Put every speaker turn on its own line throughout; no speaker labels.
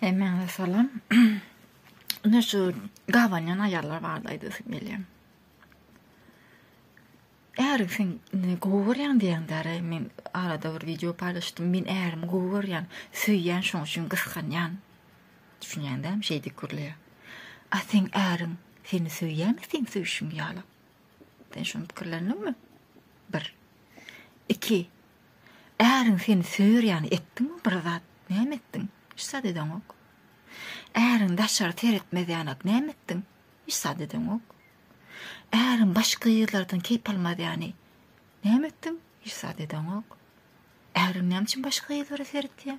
Hemmäňize salam. Ine şu gabanýan aýallar barada aýdasym gelýär. Äriň sen indi gowy görýän diýýäň däre, men arada bir wideo paýlaşdym. Men ärimi gowy görýän, söýýän, şoň üçin gysganýan. Düşünýäň dämi, şeýdip gürleýär. A seň äriň seni söýýärmi seň söýşüň ýaly? Sen şony pikirlendiňmi? Bir. Iki. Äriň seni söýer ýaly etdiňmi bir zat? Näme etdiň? Hiç zat edeňok. Äriň daşary seretmez ýaly näme etdiň? Hiç zat edeňok. Äriň başga gyzlardan keýp almaz ýaly näme etdiň? Hiç zat edeňok. Äriň näme üçin başga gyzlara seretýär?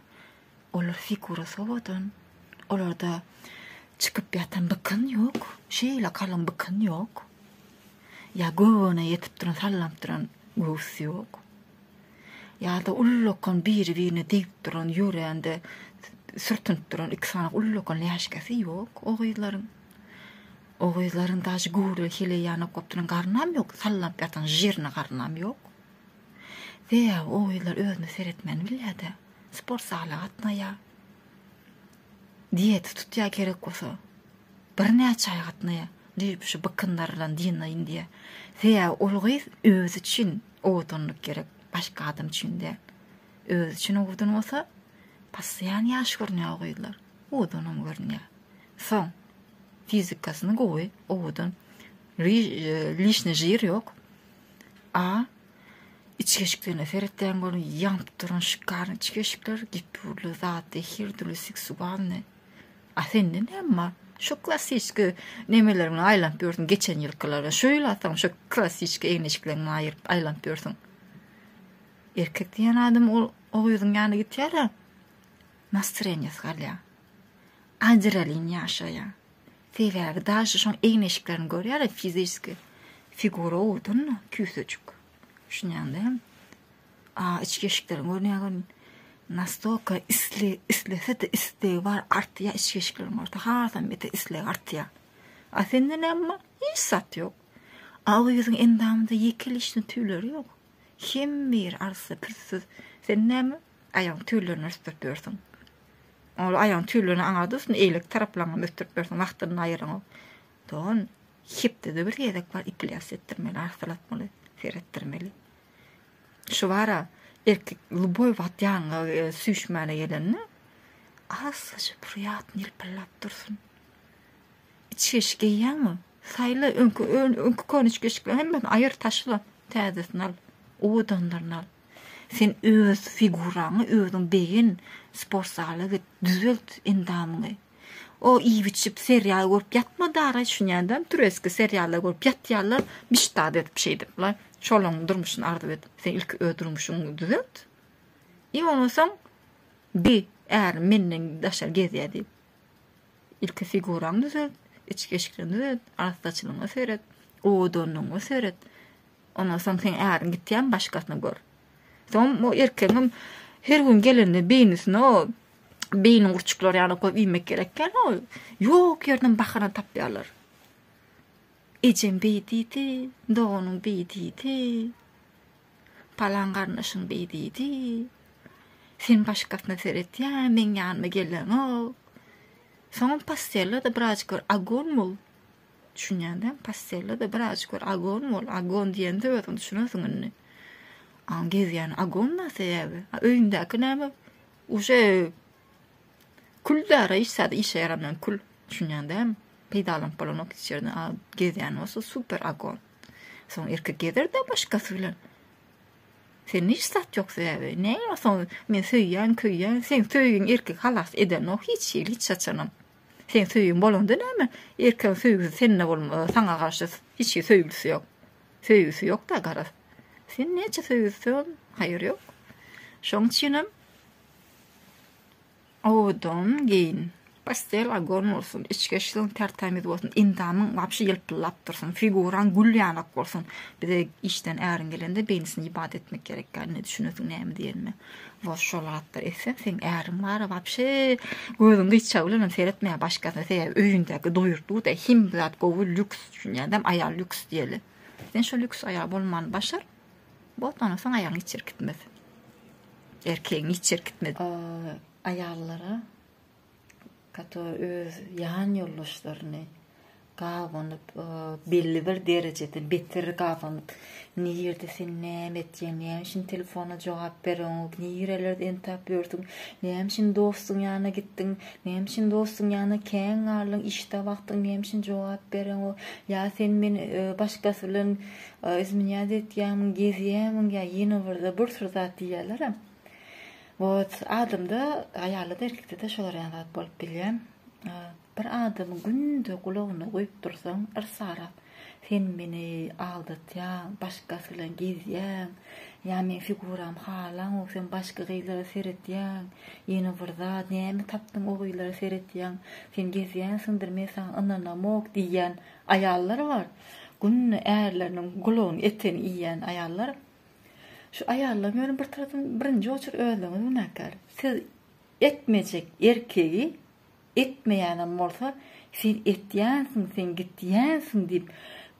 Olar figurasy owadan. Olarda çykyp ýatan bykyn ýok. Şeýle galyň bykyn ýok. Ýa göbegine ýetip duran, sallanyp duran göwüs ýok. Ýa-da ullakan biri-birine degip duran, ýörände sürtünip duran iki sany ullakan läşgesi ýok o gyzlaryň. O gyzlaryň daşy göwreli heleý ýanak bolup duran garnam ýok, sallanyp ýatan žirny garnam ýok. Sebäbi o gyzlar özüne seretmäni bilýär-de. Sport zala gatnaýar. Diýeta tutýar gerek bolsa. Birnäçe aý gatnaýar. Diýip şu bykynlar bilen dynaýyn diýýär. Sebäbi ol gyz özi üçin owadanlyk gerek, başga adam üçin däl. Özi üçin owadan bolsa, postoýan ýaş görünýär o gyzlar. Owadanam görünýär. Soň fizikasyny gowy, owadan. Lişni žir ýok. A Içki eşiklerine seretýän görün, ýanyp duran şikarny içki eşikler, gipürli zat, her dürli seksualny. A sende näme bar? Şu klassiçki nemeler bilen aýlanyp ýörsüň geçen ýylkylar bilen. Şu ýyl alsaň şu klassiçki egin-eşiklerini aýyryp aýlanyp ýörsüň. Erkek diýen adam ol o gyzyň ýanyna gitýär-de, nastroýeniýasy galýar. Adrenalin ýaşaýar. Sebäbi daşy şoň egin-eşiklerini görýär-de fiziski figura owadan-da, küýsejik. Düşünýäňdämi? A içki eşiklerini görýär, nastoka isle, islese-de islegi bar, artýar içki eşiklerini görse, hasam beter islegi artýar. A sende näme bar? Hiç zat ýok. A o gyzyň endamynda ýeke lişni tüýleri ýok. Hemme ýeri arassa, pürsüz. Sen näme? Aýagyň tüýlerini ösdürip ýörsüň. Ol aýagyň tüýlerini aňa dursun, eýleki taraplaryňam ösdürip ýörsüň, wagtynda aýyraňok. Dogan, hepdede bir gezek bar epilýasiýa etdirmeli, arassalatmaly, seretdirmeli. Şu bara erkek luboý wagt ýanyňa e, süýşmäne gelende arassaja priýatny ýylpyldap dursun. Içki eşik geýýäňmi? Saýla öňki öňki köne içki eşiklerini hemmesini aýyr, taşla, täzesini al, owadanlaryny al. Sen öz figuraňy özüň begen, sport zala git, düzelt endamyňy. O iýip-içip serial görüp ýatma dara düşünýändäm, tureski seriallar görüp ýatýarlar, miştat edip şeýdip la. Şolaryň durmuşyny arzuw et. Sen ilki öz durmuşyňy düzelt. I ondan soň bi ärim menden daşary gezýär diýip. Ilki figuraňy düzelt, içki eşiklerini düzelt, arassaçylygyňa seret, owadanlygyňa seret. Ondan soň seň äriň gitýän başgasyny gör. Soň o erkegiňem her gün gelende beýnisine o beýni gurçuklar ýaly goýup iýmek gerek däl o. Ýok ýerden bahana tapýarlar. Ejem beý diýdi, doganyň beý diýdi. Palan garyndaşyň beý diýdi. Sen başgasyna seretýäň, meň ýanyma geleňok. Soňam postelde birazjyk bir agon bol. Düşünýän däl, postelde-de birazjyk bir agon bol. Agon diýende özüň düşünersiň indi. A gezýän agon da sebäbi. A öýündäki näme? Uje kül däre hiç zat işe ýaramaýan kül. Düşünýän däl. Peýdalanyp bolanok hiç ýerden. A gezýän bolsa super agon. Soň erkek gezer-de başgasy bilen. Sen hiç zat ýok sebäbi. Näme soň men söýýän, köýýän, seň söýgiň erkek halas edenok hiç hili hiç haçanam. Seň söýgiň bolanda näme? Erkegiň söýgüsi sende bolma, saňa garşy hiç hili söýgüsi ýok. Söýgüsi ýok-da garaz. Sen näçe söýgüsi söý, haýyr ýok. Şoň üçinem owadan geýin. Pastel agon bolsun, içki eşigiň ter-tämiz bolsun, endamyň wapşe ýylpyldap dursun, figuraň gül ýalak bolsun. Bize işden äriň gelende beýnisini ibat etmek gerek ýa indi düşünesiň näme diýenime. Wah şol zatlar etseň seň äriň bara wapşe gözüň gyýçagy bilenem seretmeýär başgasyna sebäbi öýündäki doýurtdy-da hemme zat gowy lýuks düşünýädäm aýal lýuks diýeli. Sen şo lýuks aýal bolmany başar. Bot ondan soň aýalyň hiç ýere gitmez. Erkegiň hiç ýere gitmez.
Aýallara.
Kator öz ýan ýoldaşlaryny gabanyp, belli bir derejede beter gabanyp, nirde sen näme etýäň, näme üçin telefona jogap bereňok, nirelerde entäp ýörsüň, näme üçin dostuň ýanyna gitdiň, näme üçin dostuň ýanyna kän galdyň, işde wagtyň näme üçin jogap bereňok, ýa sen meni başgasy bilen izmenýat etýäňmiň, gezýäňmiň, ýa ýene bir bir sürü zat diýýärlerem. Wot, adamda, aýalda-da, erkekde-de şolar ýaly zat bolup bilýär. Bir adamyň günde gulagyna guýup dursaň, yrsarap, sen meni aldatýaň, başgasy bilen gezýäň, ýa meň figuramy halaňok, sen başga gyzlara seretýäň, ýene bir zat, näme tapdyň o gyzlara seretýäň, sen gezýänsiňdir, men saňa ynanamok diýýän aýallar bar. Günde ärleriniň gulagyny etini iýýän aýallar. Şu aýallaryň ýöne bir tarapdan birinji oçur özleriňiz günäkär. Siz etmejek erkegi etmeýänem bolsa, sen etýänsiň, sen gitýänsiň diýip,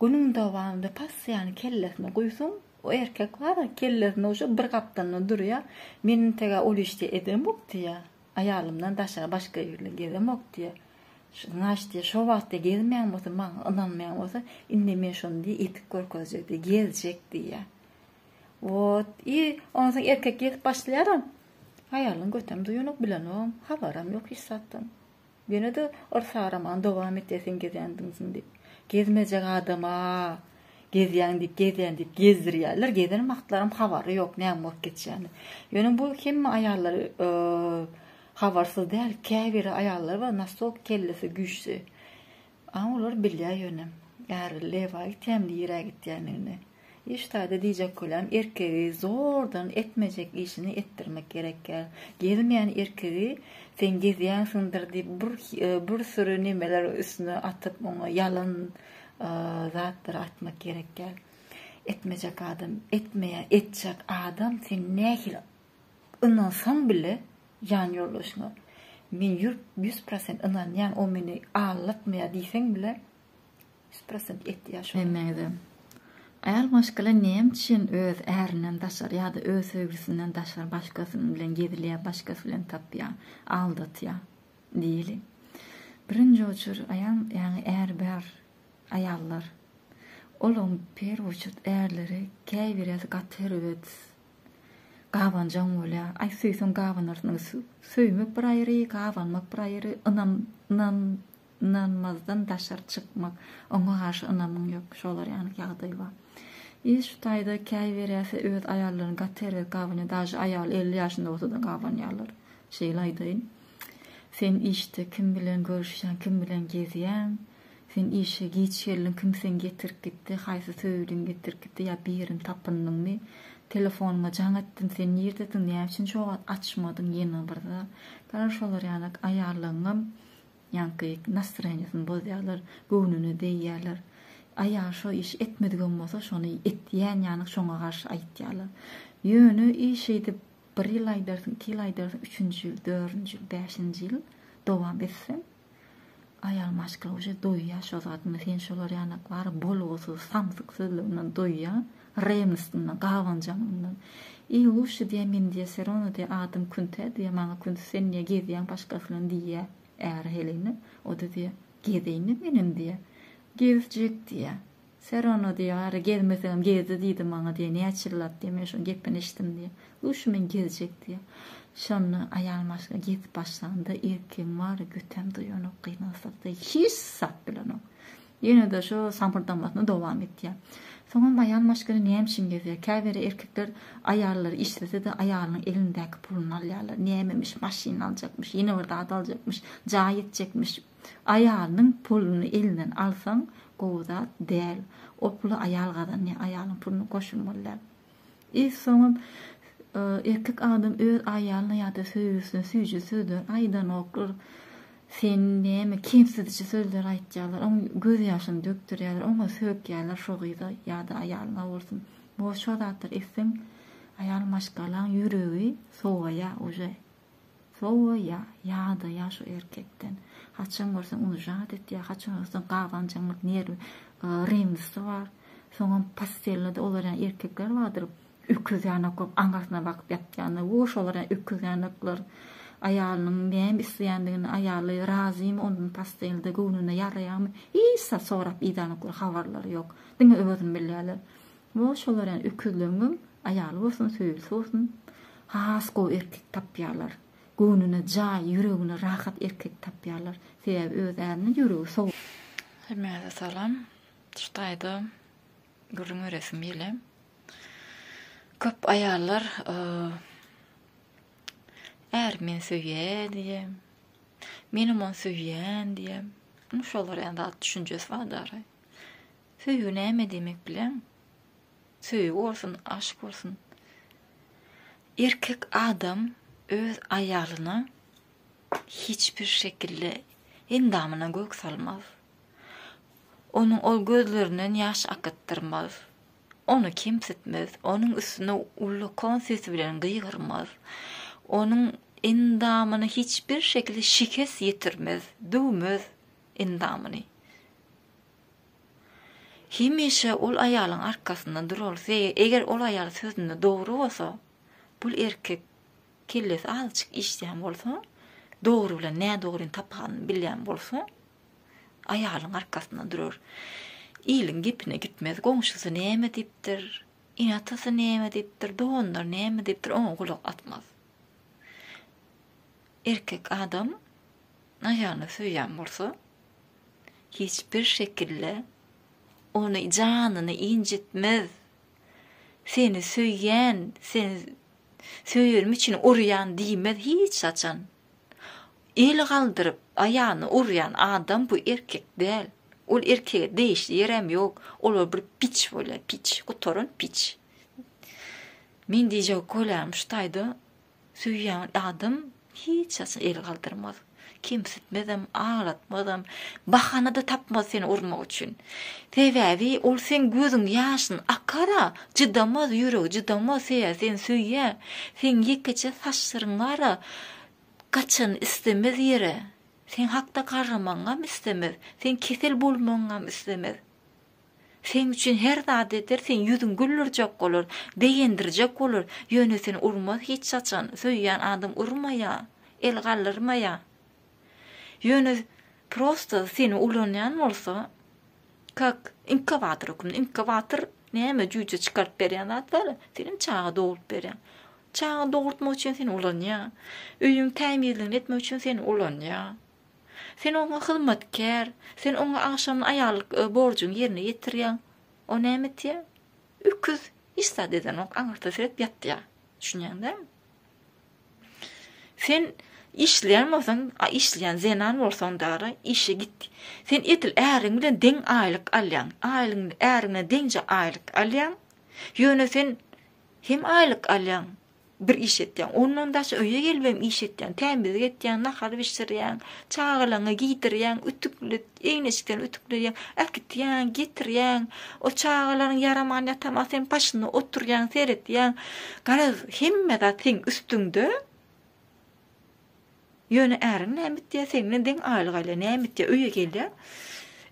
günüň dowamynda postoýany kellesine guýsaň, o erkek bar-a, kellesinde uje bir gapdalynda durýar, men integ-ä ol işde edemok diýýär. Aýalymdan daşary başga ýerde gezemok diýýär. Znaçt diýýär, şo wagt diýýär, gezmeýän bolsa, maňa ynanmaýan bolsa, indi men şony diýýär, edip görkezjek diýýär, gezjek diýýär. Wot, i onsoň erkek gezip başlaýaram. Aýalynyň götem duýanok, bilenogam, habaram ýok hiç zatdan. Ýene-de yrsaramagyny dowam etýär sen gezýändiňsiň diýip. Gezmejek adama gezýäň diýip, gezýän diýip gezdirýärler. Gezen wagtlaram habary ýok näme bolup geçýänini. Ýöne bu hemme aýallar habarsyz däl. Käbiri aýallar bar nastolko kellesi güýçli. A olar bilýär ýöne. Äri lewa gitýärmi, nirä gitýändigini. Iş taýda diýjek bolýan erkegi zordan etmejek işini etdirmek gerekýär. Gezmeýän erkegi sen gezýänsiňdir diýip bir bir süri nemeler üstüne atyp oňa ýalan zatlar atmak gerekýär. Etmejek adam etmeýär, etjek adam sen nähili ynansaň bile ýan ýoldaşyňa men 100% ynanýan o meni aldatmaýar diýseň bile 100% etýär şony. Hemmäňize. Aýal maşgala näme üçin öz ärinden daşary ýa-da öz söýgülisinden daşary başgasynyň bilen gezilýär, başgasy bilen tapýar, aldatýar diýeli. Birinji oçur aýal, ýagny äri bar aýallar. Olaryň perwi oçurt ärleri käbiresi gaty erbet gabanjaň bolýar. Aý söýseň gabanarsyň. Söýmek bir aýry, gabanmak bir aýry, ynam, ynam Ynanmazdan daşary çykmak, oňa garşy ynamyň ýok, şolar ýaly ýagdaý bar. I şu taýda käýberýäsi öz aýallaryny gaty erbet gabanýar, daže aýaly 50 ýaşynda bolsada gabanýarlar. Şeýle aýdaýyn. Sen işde kim bilen görüşýäň, kim bilen gezýäň, sen işe giç geldiň, kim seni getirip gitdi, haýsy söýgüliň getirip gitdi ýa birini tapyndyňmy, telefonyňa jaň etdim, sen nirdediň, näme üçin şo wagt açmadyň ýene bir zat. Garaz şolar ýaly aýallaryňam Ýaňky nastroýeniýasyny bozýarlar, göwnüne degýärler. Aýal şo işi etmedigem bolsa şony etýän ýaly şoňa garşy aýtýarlar. Ýöne iş şeýdip bir ýyl aýdarsyň, iki ýyl aýdarsyň, üçünji ýyl, dördünji ýyl, bäşinji ýyl dowam etse, aýal maşgala uje doýýar şo zadyna. Sen şolar ýanak bar bolgusyz, samsyk sözlerinden doýýar, rewnostyňdan, gabanjaňlygyňdan. I luşi diýýär, men diýýär, serono diýýär, adym Küntä diýýär, maňa Künti sen diýýär gezýäň başgasy bilen diýýär. Äri heleýine, o-da diýýär, Gezeýin-le menem diýýär. Gezjek diýýär. Serono diýýär, äri gezmeseňem gezdi diýdi maňa diýýär, näçe ýyllap diýýär, men şoň gepini eşitdim diýýär. Luşy men gezjek diýýär. Şonda aýal maşgala gezip başlanda erkegiň bary götäm duýanok, gynansak-da hiç zat bilenok. Ýene-de şo samyrdamasyny dowam etýär. Soňam aýal maşgala näme üçin gezýär? Käbiri erkekler aýallary işlese-de aýalynyň elindäki puluny alýarlar. Nämemiş, maşyn aljakmyş, ýene bir zat aljakmyş, jaý etjekmiş. Aýalynyň puluny elinden alsaň, gowy zat däl. O puly aýal gazanýar, aýalyň puluny goşulmaly däl. I soňam erkek adam öz aýalyna ýa-da söýgülisine süýji sözler aýdanoklar. Sen näme kemsidiji sözler aýtýarlar, oň göz ýaşyny dökdürýärler, oňa sökýärler şo gyza ýa-da aýalyna bolsun. Bu şo zatlar etseň aýal maşgalaň ýüregi sowaýar uje. Sowaýar, ýadaýar şo erkekden. Haçan görseň unžat etýär, haçan görseň gabanjaňlyk nerwi, rewnosty bar. Soňam postelnada olar ýaly erkekler bardyr. Öküz ýanak bolup aňyrsyna bakyp ýatýanlar. Wo şolar ýaly öküz ýanaklar. Aýalynyň näme isleýändigini, aýaly razymy ondan postelde, göwnüne ýaraýarmy, hiç zat sorap yzanoklar, habarlary ýok. Diňe özüni bilýärler. Wo şolar ýaly öküzleňňem aýaly bolsun, söýgüsi bolsun, has gowy erkek tapýarlar. Göwnüne jaý, ýüregine rahat erkek tapýarlar. Sebäbi öz ärine ýüregi sowuk.
Hemmäňize salam. Şu taýda gürrüň beresim gelýär. Köp aýallar Ärim meni söýýär diýýär. Menem ony söýýän diýýär. Indi şolar ýaly zat düşünjesi bar dara. Söýgi näme diýmek bilen? Söýgi bolsun, aşk bolsun. Erkek adam öz aýalyna hiç bir şekilde endamyna gök salmaz. Onuň ol gözlerinden ýaş akytdyrmaz. Ony kemsitmez, onuň üstüne ullakan sesi bilen gygyrmaz. Onuň endamyna hiç bir şekilde şikes ýetirmez, döwmez endamyny. Hemişe ol aýalyň arkasynda durar. Eger ol aýal sözünde dogry bolsa, bul erkek kellesi azajyk işleýän bolsa, dogry bilen nädogryny tapanyny bilýän bolsa, aýalyň arkasynda durar. Iliň gepine gitmez, goňşusy näme diýipdir, ene-atasy näme diýipdir, doganlary näme diýipdir, oňa gulak asmaz. Erkek adam aýalyny söýýän bolsa, hiç bir şekilde ony janyny injitmez. Seni söýýän, seni söýenim üçin urýan diýmez hiç haçan. El galdyryp, aýagyny urýan adam bu erkek däl. Ol erkege degişli ýerem ýok. Olar bir piç bolýar, piç, gutaran piç. Men diýjek bolýanym şu taýda söýýän adam hiç haçan el galdyrmaz. Kemsitmezem, aglatmazam, bahana-da tapmaz seni urmak üçin. Sebäbi ol seň gözüň ýaşyny akara, jydamaz, ýüregi jydamaz, sebäbi seni söýýär. Seň ýekeje saçlaryň bar-a, Gaçan istemez ýere. Seň hakda garramagyňam istemez, seň kesel bolmagyňam istemez. Seň üçin her zady eder, seň ýüzüňi güldürjek bolar, begendirjek bolar, ýöne seni urmaz hiç haçan, söýýän adam urmaýar, el galdyrmaýar. Ýöne prosto seni ulanýan bolsa, kak inkubator hökmünde, inkubator näme jüýje çykaryp berýän zat däl, senem çaga dogrup berýän. Çaga dogurtmak üçin seni ulanýar. Öýüň tämizligini etmek üçin seni ulanýar. Sen oňa hyzmatkär. Sen oňa agşamyna aýallyk e, borjuňy ýerine ýetirýäň. O näme etýär? Öküz hiç zat edenok, aňyrda seredip ýatýar. Düşünýäň dämi? Sen işleýän bolsaň, işleýän zenan bolsaň dara işe git. Sen edil äriň bilen deň aýlyk alýaň. Aýlyň äriň bilen deňje aýlyk alýaň. Ýöne sen Hem aýlyk alýaň, bir iş etýäň. Ondan daşy öýe gelibem iş etýäň. Tämizlik etýäň, nahar bişirýäň, çagalaňy giýdirýäň, ütükli, egin-eşiklerini ütükleýäň, äkitýäň, getirýäň. O çagalaryň ýaraman ýatama sen başynda oturýaň, seretýäň. Garaz, hemme zat seň üstüňde. Ýöne äriň näme etýär? Seň bilen deň aýlyk alýar. Näme etýär? Öýe gelýär.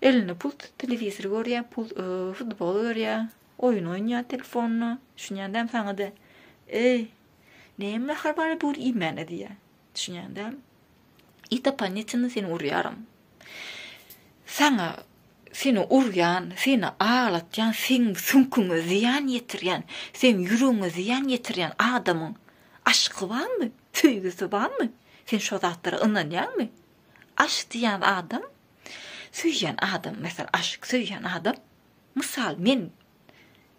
Elinde pult, telewizor görýär, pul, futbol görýär. Oýun oýnaýar telefonda. Düşünýän däl saňa-da. Eý, näme nahar bar bu iýmäne diýýär. Düşünýän däl. I dopolitno seni urýaryn. Saňa seni urýan, seni aglatýan, seň süňküňe zyýan ýetirýän, seň ýüregiňe zyýan ýetirýän adamyň aşky barmy? Söýgüsi barmy? Sen şo zatlara ynanýaňmy? Aşk diýýän adam, söýýän adam, meselem, aşk söýýän adam Mysal, men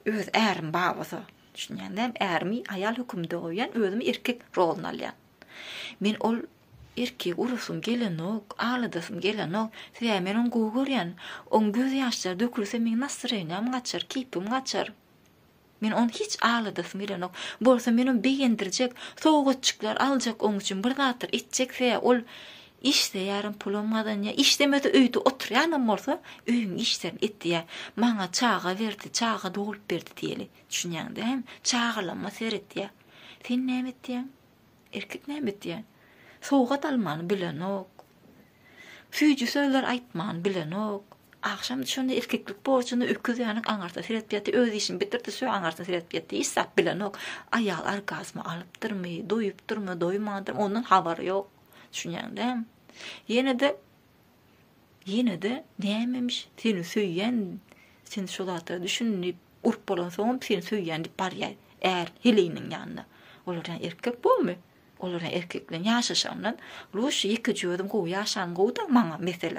öz ärim babasa, düşünýän däl, ärimi aýal höküminde goýýan, özümi erkek roluny alýan. Men ol erkegi urasym gelenok, agladasym gelenok. Sebäbi men ony gowy görýän. Oň göz ýaşlary dökülse meň nastroýeniýam gaçar, keýpim gaçar. Men ony hiç agladasym gelenok. Bolsa men ony begendirjek, sowgatjyklar aljak oň üçin bir zatlar etjek sebäbi ol işleýärem, pulam gazanýar. Işlemese öýde oturýanam bolsa, öýüň işlerini etýär. Maňa çaga berdi, çaga dogrup berdi diýeli. Düşünýäň dämi? Çagalama seretýär. Sen näme etýäň? Erkek näme etýär? Sowgat almany bilenok. Süýji sözler aýtmany bilenok.
Agşam düşende erkeklik borjuny öküz ýaly aňyrsyna seredip ýatyr, öz işini bitirdi, şo aňyrsyna seredip ýatyr, hiç zat bilenok. Aýal orgazmy alypdyrmy, doýupdyrmy, doýmandyrmy, ondan habary ýok. Düşünýäň dämi? Ýene-de ýene-de nämemiş, seni söýýän, sen şo zatlara düşün diýip, urup bolansoňam seni söýýän diýip barýar är heleýiniň ýanyna. Olar ýa erkek bormy? Olar ýa erkek bilen ýaşaşandan, luşi ýekeje özüm gowy ýaşan gowy-da maňa meselem.